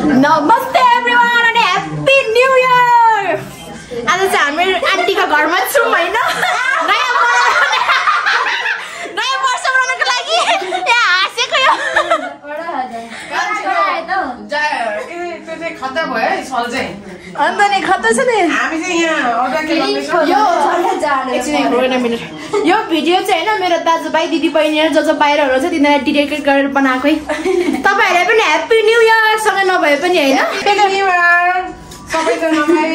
नमस्ते एभ्रीवन अनि happy new year. आज चाहिँ हामी आन्टीको घरमा छौँ हैन, नयाँ वर्ष मनाउनको लागि। यहाँ हाँसेको यो खतरा भयो है छल चाहिँ। अन्त नि खतरा छ नि। हामी चाहिँ यहाँ अर्डर के गर्दैछौँ यो भिडियो चाहिँ हैन मेरो दाजुभाइ दिदी बहिनीहरु जो बाहिर हुनुहुन्छ तिनीहरूलाई डेडिकेट गरेर बनाएको है। तपाईहरुलाई पनि ह्याप्पी न्यू इयर सँगै नभए पनि हैन। सबैजनालाई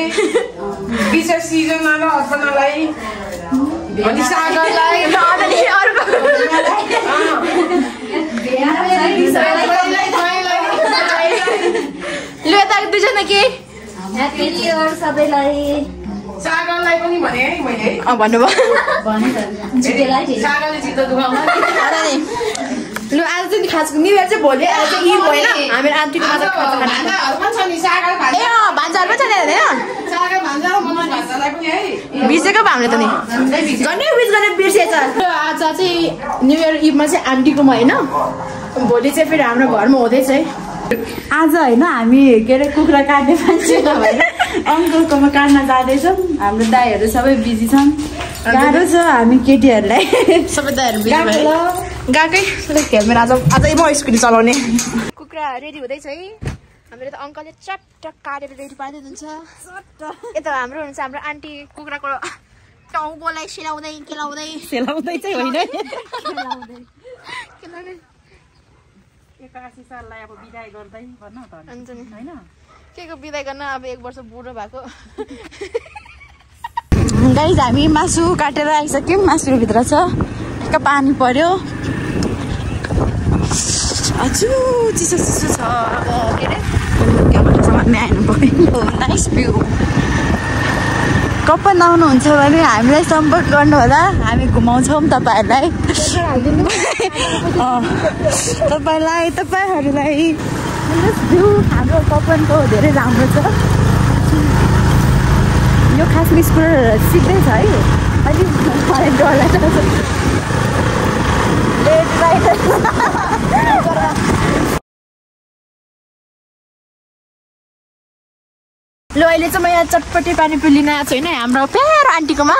विशेष सिजनल अर्पणलाई अनि सागरलाई अनि अर्को ल यता दुईजना के ह्याप्पी न्यू इयर सबैलाई। सागरलाई पनि भने है मैले भन्नुभयो सागरले जित्दा दुखाउन लु आज चाहिँ खास न्यू इयर चाहिँ भोलि आज चाहिँ इभ होइन हामी आन्टीको मात्र खर्च खाना भान्जाहरू पनि छ नि सागर ए भान्जाहरू पनि छ नि हैन सागर भान्जा र मनोज भान्जालाई पनि है बिर्सेको पो हामीले त नि झन्डै विश गर्ने बिर्सेछ। आज चाहिँ न्यू इयर इभमा चाहिँ आन्टीकोमा होइन, भोलि चाहिँ फेरि हाम्रो घरमा हुँदैछ है। आज होइन हामी के अरे कुखुरा काट्ने मान्छे होइन अङ्कलकोमा काट्न जाँदैछौँ। हाम्रो दाईहरू सबै बिजी छन्, गाह्रो छ हामी केटीहरूलाई। सबै दाइहरू गएकै खेल्नु आज म स्कुटी चलाउने। कुखुरा रेडी हुँदैछ है, हामीले त अङ्कलले चट्टक काटेर रेडी पारिदिनुहुन्छ। यता हाम्रो हुन्छ हाम्रो आन्टी कुखुराको टाउकोलाई सेलाउँदै केलाउँदै चाहिँ होइन एकासी साललाई अब बिदाई गर्दै भन्न त हुन्छ नि हैन के को बिदाई गर्न अब 1 वर्ष बुढो भएको। गाइस हामी मासु काटेर आइसक्यौँ, मासुभित्र छ पानी पर्यो। हजुर चिसो चिसो छ अब के अरे समात्ने आइनु पर्यो। Nice view. कप आउनुहुन्छ भने हामीलाई सम्पर्क गर्नुहोला, हामी घुमाउँछौँ तपाईँहरूलाई। तपाईँहरूलाई हाम्रो कपनको धेरै राम्रो छ। यो खासमा स्कुटर सिक्दैछ है, अलिक मलाई डर लाग्छ। ल अहिले चाहिँ म यहाँ चटपटी पानीपुरी लिन आएको छु होइन हाम्रो प्यारो आन्टीकोमा।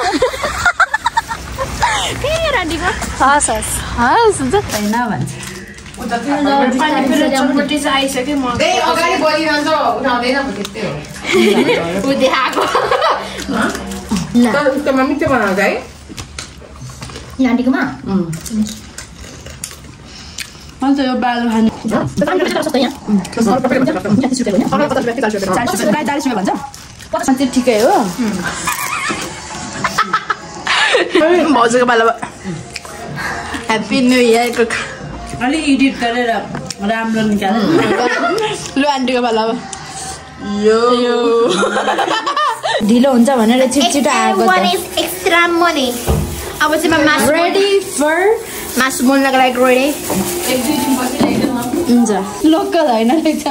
प्यारो आन्टीको हस् हस् हस् हुन्छ होइन भन्छ। पानीपुरी चटपटी चाहिँ आइसक्यो। म अगाडि बोलिरहन्छ उठाउँदैन त्यस्तै हो ऊ देखाएको तर उसकोमा मिठो बनाउँछ है आन्टीकोमा अन्त यो बालु खानु 40 रुपियाँ भन्छ ठिकै हो। भाउजूको पालो ह्याप्पी न्यू इयरको अलिक एडिट गरेर राम्रो निकाल। लु आन्टीको पालो अब यो ढिलो हुन्छ भनेर छिटछिटो आएको त। एक्स्ट्रा मनी अब चाहिँ म मासु रेडी फर मासु मोल्नको लागि रेडी हुन्छ। लोकल होइन रहेछ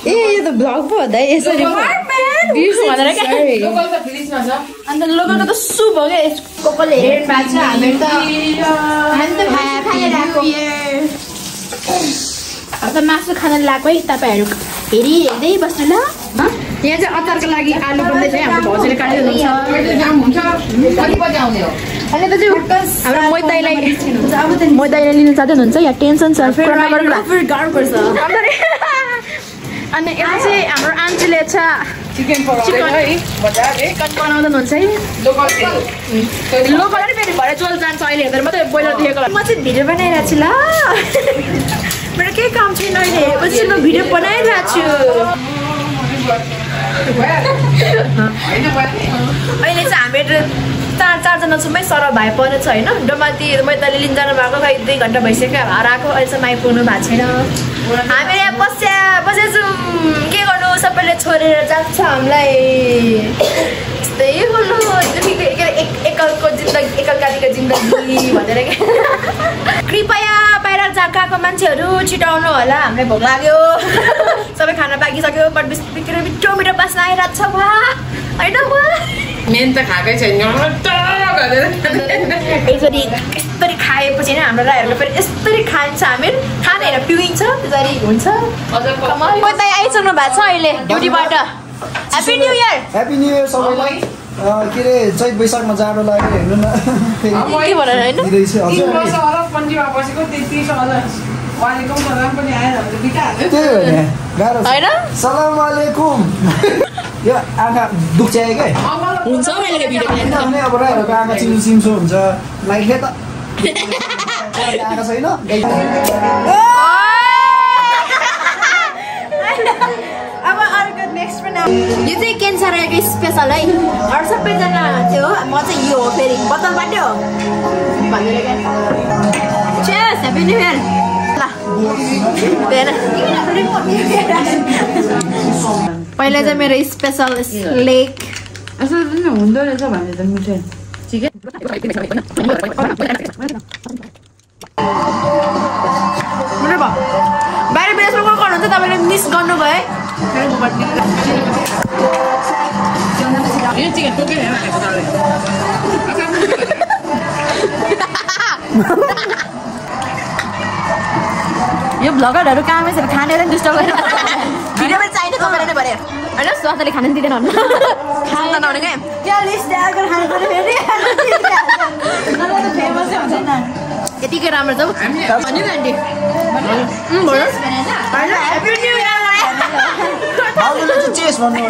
ए यो त भ्लग पो हो त यसरी भनेर क्या लोकल त फ्रिजमा छ अन्त लोकलको त सुप हो क्या कोकोले हेर्नु भएको छ। हामी त अब त मासु खान लगाएको है। तपाईँहरू हेर्दै बस्नु ल। यहाँ चाहिँ अचारको लागि आलु बन्दैछ है, हाम्रो भाउजूले काटिदिनुहुन्छ। कति बजी आउने हो अनि त चाहिँ हाम्रो मैदाईलाई लिनु चाहँदै हुनुहुन्छ यहाँ टेन्सन छ गाह्रो पर्छ। अनि यता चाहिँ हाम्रो आन्टीले छ चिकन बनाउँदै हुनुहुन्छ है। लोकल पनि फेरि भरे चोल जान्छ अहिले हेर्दा मात्रै बोइलर देखेको। म चाहिँ भिडियो बनाइरहेको छु ल, मेरो केही काम छैन अहिले, पछि म भिडियो बनाइरहेको छु। अहिले चाहिँ हामीहरू 4जना छौँ है, सरल भाइ पनि छ होइन। डोमाती मैदाले लिन जानु भएको खै 2 घन्टा भइसक्यो घर आएको, अहिलेसम्म आइपुग्नु भएको छैन। हामी यहाँ बसेछौँ के गर्नु, सबैले छोडेर जान्छ हामीलाई। यस्तै बोल्नु एकलको जिन्दगी एकलकालीको जिन्दगी भनेर क्या। कृपया बाहिर गएको मान्छेहरू छिटाउनु होला, हामीलाई भोक लाग्यो। सबै खाना पाकिसक्यो, बट मिठो मिठो बास्ना आइरहेको छ होइन। मेन त खाएकै छैन यसरी यस्तरी खाएपछि नै हाम्रो राईहरूको फेरि यस्तरी खान्छ हामी खानेर पिउइन्छ त्यसरी हुन्छ कोही त आइसक्नु भएको छ अहिले ड्युटीबाट ह्याप्पी न्यू इयर सबैलाई के अरे चैत वैशाखमा जाडो लाग्यो हेर्नु न के भनेर होइन त्यही हो नि गाह्रो होइन सलाम वालेकुम यो आँखा दुख्छ्यायो के हुन्छ मैले भिडियो अनि अब राईहरूको आँखा चिम्सो हुन्छ लाइटले त आँखा छैन अब अर्को नेक्स्ट पनि यो चाहिँ क्यान्सर आएको स्पेसल है अरू सबैजना त्यो हो म चाहिँ यो हो फेरि बोतलबाटै हो भनेर चेयर्स ह्याप्पी न्यू इयर पहिला चाहिँ मेरो स्पेसल लेक यसो पनि हुँदो रहेछ भने त मिठै ठिकै बाहिर बेसमा को गर्नुहुन्छ तपाईँले मिस गर्नुभयो यो चिकन टोकेर खाएको छ यो भ्लगरहरू कहाँ यसरी खानेर नि दुष्ट गरेर भिडियोमा चाहिने तपाईँले नै भन्यो होइन स्वास्थ्यले खान दिँदैन भन्नु खान त नहुने क्या क्या लिस्ट आएको खानु पर्यो फेरि फेमस हुँदैन यतिकै राम्रो छ भन्यो नि आन्टी ह्याप्पी न्यू इयर बाबुले चाहिँ चेस भन्नु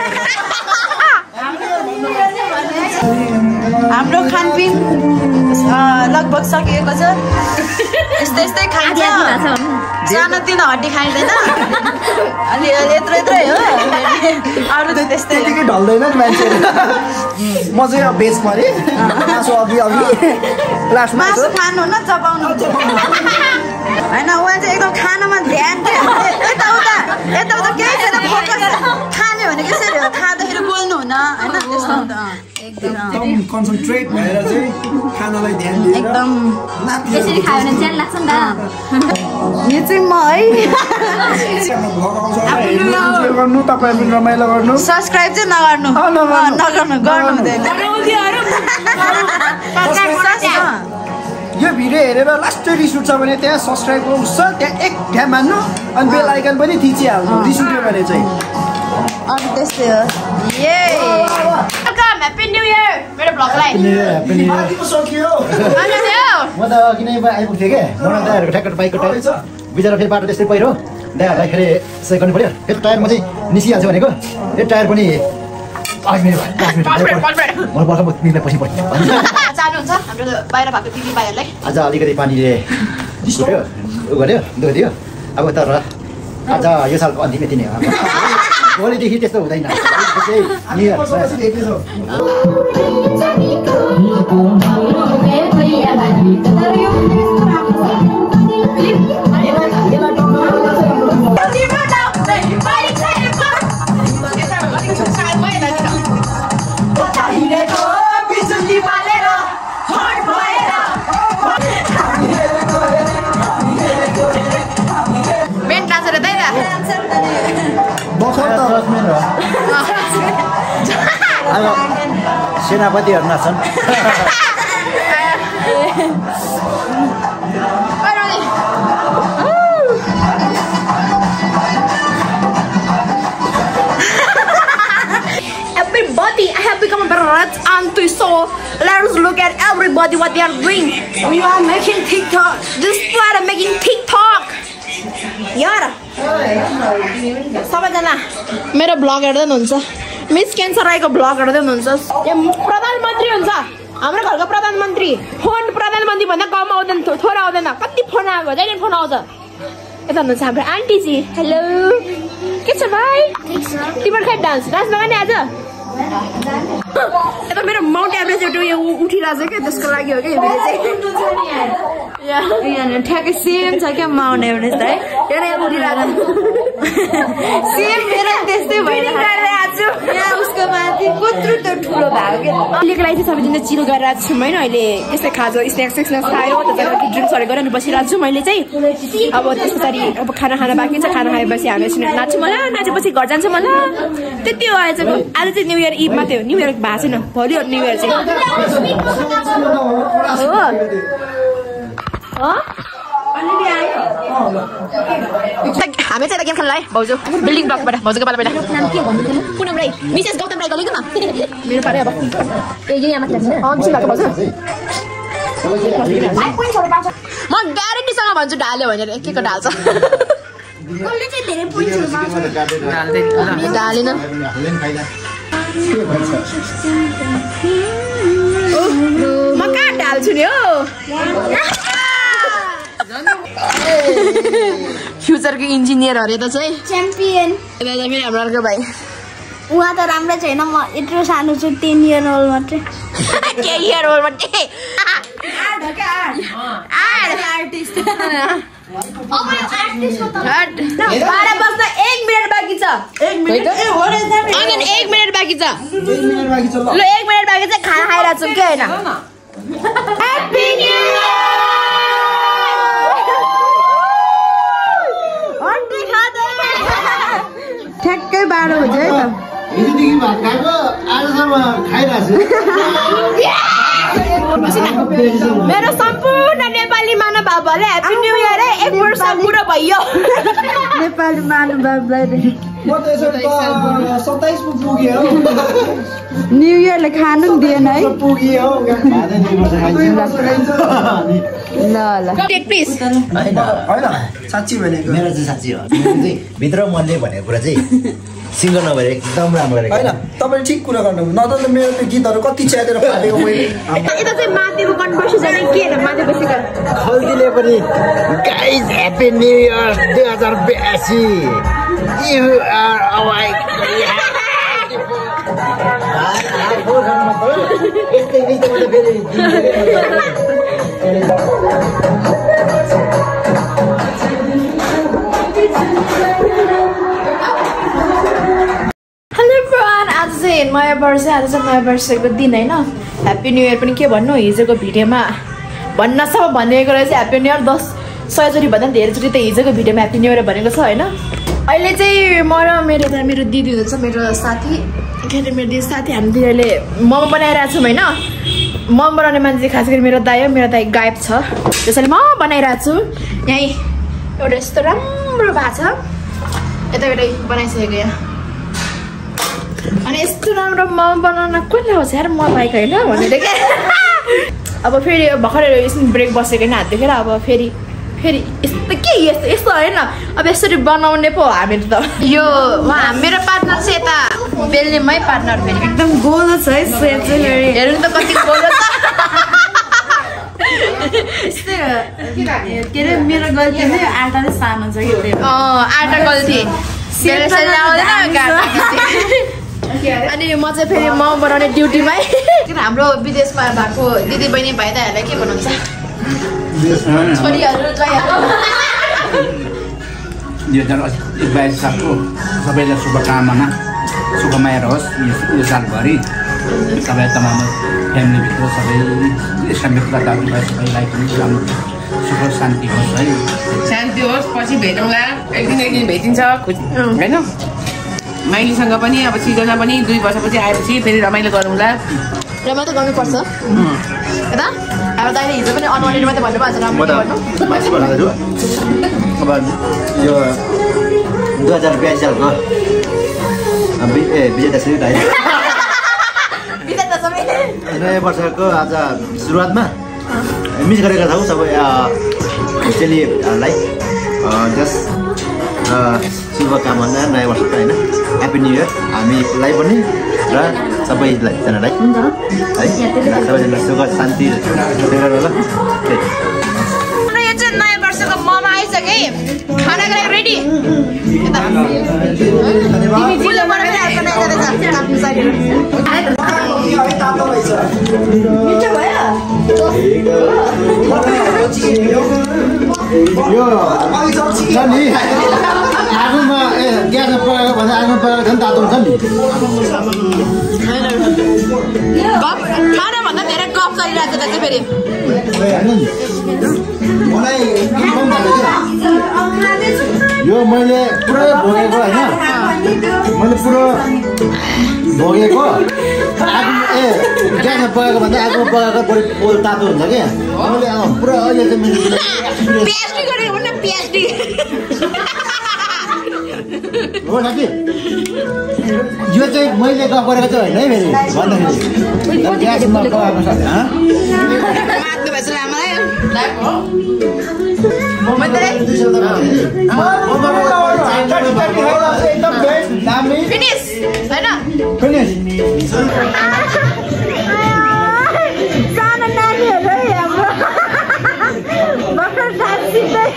हाम्रो खानपिन लगभग सकिएको छ यस्तै यस्तै खान्छ सानोतिनो हड्डी खाइँदैन अलि यत्रै हो अरू त त्यस्तै त्यतिकै ढल्दैन नि मान्छेहरू म चाहिँ अब बेच परेँ मासु अघि लास्टमा मासु खानु न चपाउनु होइन उहाँ चाहिँ एकदम खानामा ध्यान यताउता केही छैन फोकस खाने भने कसरी हो खाँदाखेरि बोल्नु हुन होइन त्यस्तो एकदम कन्सन्ट्रेट भएर चाहिँ खानालाई ध्यान दिएर एकदम यसरी खायो भने च्यान लाग्छ नि त यो चाहिँ म है गर्नु तपाईँ पनि रमाइलो गर्नु सब्सक्राइब चाहिँ नगर्नु गर्नु हुँदैन यो भिडियो हेरेर लास्ट रिस उठ्छ भने त्यहाँ सब्सक्राइब गर्नुहोस् त्यहाँ एक ढ्याम मान्नु अनि बेल आइकन पनि थिचिहाल्नु रिस उठ्यो भने चाहिँ अरू त्यस्तै हो वेलकम ह्याप्पी न्यू इयर मेरो भ्लगलाई सकियो म त किन आइपुग्थेँ क्या मलाई दाइहरूको ठ्याक्क बाइकको टायर बिचरा फेरि बाटो त्यस्तै पहिरो दाइहरूलाई फेरि सही गर्नु पऱ्यो फेरि टायर म चाहिँ निस्किहाल्छु भनेको यो टायर पनि पछि पऱ्यो चाहनुहुन्छ हाम्रो बाहिर भएको दिदी भाइहरूलाई आज अलिकति पानीले उठ्यो उ गर्यो दुख्यो अब तर आज यो सालको अन्तिम यति नै हो भोलिदेखि त्यस्तो हुँदैन सेनापतिहरू नाच्छन् Everybody, I have become a better auntie, so let's look at everybody what they are doing. We are making TikTok. This part of making TikTok. यार सबैजना मेरो ब्लग हेर्दै हुनुहुन्छ मिस क्यान्सर राईको ब्लग हेर्दै हुनुहुन्छ प्रधानमन्त्री हुन्छ हाम्रो घरको प्रधानमन्त्री फोन प्रधानमन्त्री भन्दा कम आउँदैन थोरै आउँदैन कति फोन आएको जहिले फोन आउँछ यता हुनुहुन्छ हाम्रो आन्टीजी हेलो के छ भाइ तिम्रो खै डान्स नगर्ने आज यता मेरो माउन्ट एभरेस्ट एउटा उयो उठिरहेको छ क्या त्यसको लागि हो क्या यो भिडियो चाहिँ ठ्याक्कै सेम छ क्या माउन्ट एभरेस्ट है सेम मेरो त्यस्तै भइरहेको यहाँ उसको माथि को यत्रो त्यो ठुलो भएको के अहिलेको लागि चाहिँ सबैजना चिल गरिरहेको छु होइन अहिले यसै खाजा स्न्याक्स खायो त्यसपछि ड्रिङ्क्सहरू गरेर बसिरहेको छु मैले चाहिँ अब त्यस पछाडि अब खाना बाँकी छ खाना खाएपछि हामी नाच्छु मलाई नाचेपछि घर जान्छ मलाई त्यति हो आज चाहिँ न्यू इयर इभ मात्रै हो न्यू इयर भएको छैन भोलि हो न्यू इयर चाहिँ हामी चाहिँ गेम खेल्नलाई भाउजू बिल्डिङ ब्लकबाट भाउजूको पालाबाट पुनम राई मिसेस गौतम राई गलिकन मेरो पारे अब म ग्यारेन्टीसँग भन्छु ढाल्यो भनेर एक एक ढाल्छ ढालेन म कहाँ ढाल्छु नि हो फ्युचरको इन्जिनियर अरे त चाहिँ च्याम्पियन मेरो हाम्रो अर्को भाइ उहाँ त राम्रै छैन म यत्रो सानो छु 10 इयर ओल्ड मात्रै के इयर ओल्ड मात्रै आर्टिस्ट बाह्र बज्न 1 मिनट बाँकी छ 1 मिनट बाँकी छ ल 1 मिनट बाँकी छ खाना खाइरहेको छौँ के होइन ह्याप्पी न्यू ठ्याक्कै 12 बजे है त हिजोदेखि भात खाएको आजसम्म खाइरहेको छु मेरो सम्पूर्ण नेपाली महानुभावहरूले ह्याप्पी न्यू इयर 1 वर्ष पुरो भयो नेपाली महानुभावलाई म त यसो 27 को पुग्यो न्यू इयरले खानु नि दिएन है पुग्यो ल टेक प्लिज हैन साच्चै भनेको मेरो चाहिँ साँच्ची हो भित्र मनले भनेको कुरा चाहिँ सिङ्गर नभएर एकदम राम्रो गरेको हैन तपाईले ठीक कुरा गर्नुभयो नत्र त मेरो त्यो गीतहरु कति च्यातेर फालेको मैले यता चाहिँ माथिको कन्भर्सेसन के हो माथि बसेको खल्तीले पनि guys happy new year 2082 you are awake आज चाहिँ नयाँ वर्षको दिन होइन ह्याप्पी न्यू इयर पनि के भन्नु हिजोको भिडियोमा भन्न सब भनेको रहेछ ह्याप्पी न्यू इयर 100 भन्दा धेरैचोटि त हिजोको भिडियोमा ह्याप्पी न्यू इयर भनेको छ होइन अहिले चाहिँ म र मेरो दिदी हुनुहुन्छ मेरो साथी के अरे मेरो दिदी साथी हामी दिदीहरूले मोमो बनाइरहेको छौँ होइन मोमो बनाउने मान्छे खास गरी मेरो दाइ गायब छ त्यसैले म बनाइरहेको छु यहीँ एउटा यस्तो राम्रो भएको छ यताबाटै बनाइसकेको यहाँ अनि यस्तो राम्रो मोमो बनाउन कसले आउँछ यार म बाइक होइन भनेर क्या अब फेरि भर्खर एकछिन ब्रेक बसेको होइन हात देखेर अब फेरि यस्तो के यस्तो होइन अब यसरी बनाउने पो हामी त यो मेरो पार्टनर चाहिँ यता बेल्नेमै पार्टनर फेरि एकदम गोलो छ है सेप चाहिँ हेर्नु त कति गोलो छ के अरे मेरो गल्ती नै आटा नै सानो छ कि आटा गल्ती अनि म चाहिँ फेरि मोमो बनाउने ड्युटीमै हाम्रो विदेशमा भएको दिदी बहिनी भाइ दाइहरूलाई के भन्नुहुन्छ छोरीहरू 2022 सालको सबैलाई शुभकामना सुखमय रहोस् यो सालभरि सबै तमाम फ्यामिलीभित्र सबै इष्टमित्र दाजुभाइ सबैलाई पनि राम्रो सुख शान्ति होस् है शान्ति होस् पछि भेटौँला एक दिन भेटिन्छ होइन माइलीसँग पनि अब सिजनमा पनि 2 वर्षपछि आएपछि फेरि रमाइलो गरौँला रमाइलो गर्नुपर्छ होइन अब दाइले हिजो पनि अनवाइड मात्रै भन्नुभएको छ राम्रो गर्नु मान्छे बनाउँदैछु अब यो 2082 सालको विजयदशमी नयाँ वर्षको आज सुरुवातमा मिस गरेका छौँ सबै चेलीहरूलाई जस शुभकामना नयाँ वर्षको होइन ह्याप्पी न्यू इयर हामीलाई पनि र सबैजनालाई है सबैजना सुख शान्ति यो चाहिँ नयाँ वर्षको मोमो आइसक्यो खानाको लागि रेडी यो आगोमा ग्यासमा पकाएको भन्दा आगोमा पकाएको झन् तातो हुन्छ नि खाना भन्दा धेरै गफ गरिरहेको छ चाहिँ फेरि मलाई यो मैले पुरै भोगेको होइन मैले पुरो भोगेको ग्यासमा पकाएको भन्दा आगोमा पकाएको बढी पोल तातो हुन्छ क्या मैले पुरा अहिले चाहिँ मैले पिएचडी गरेको भने पिएचडी हो साथी यो चाहिँ मैले गफ गरेको चाहिँ होइन है फेरि भन्दाखेरि ग्यासमा पकाएको छ मात्नु भएछ आमालाई फिनिस हैन सानो नानीहरू है हाम्रो भर्खर साथ सिक्दै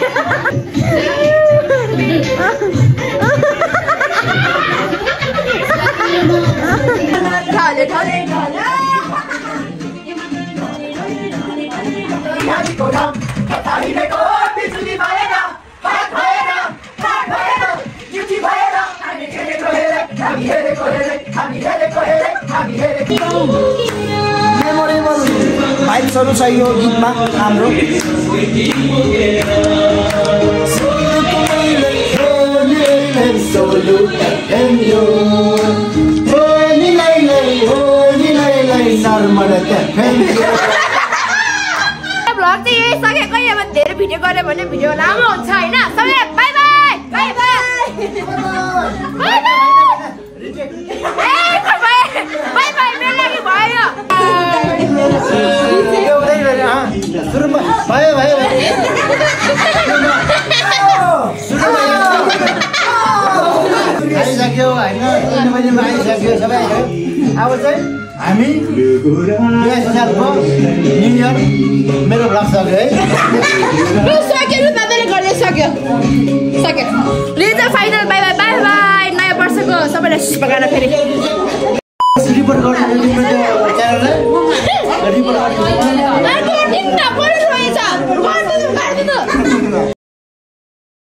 मेमोरेबल भाइब्सहरू छ यो गीतमा हाम्रो भ्लग चाहिँ यही सकेको अब धेरै भिडियो गऱ्यो भने भिडियो लामो हुन्छ होइन सबैलाई by by by by by by मेरो लागि भयो आइसक्यो होइन आइसक्यो सबै अब चाहिँ हामी 2000 सालको न्यु इयर मेरो भ्लग सक्यो है सक्यो final by by by by नयाँ वर्षको सबैलाई शुभकामना फेरि रिपोर्ट गर्ने च्यानललाई रिपोर्ट गर्ने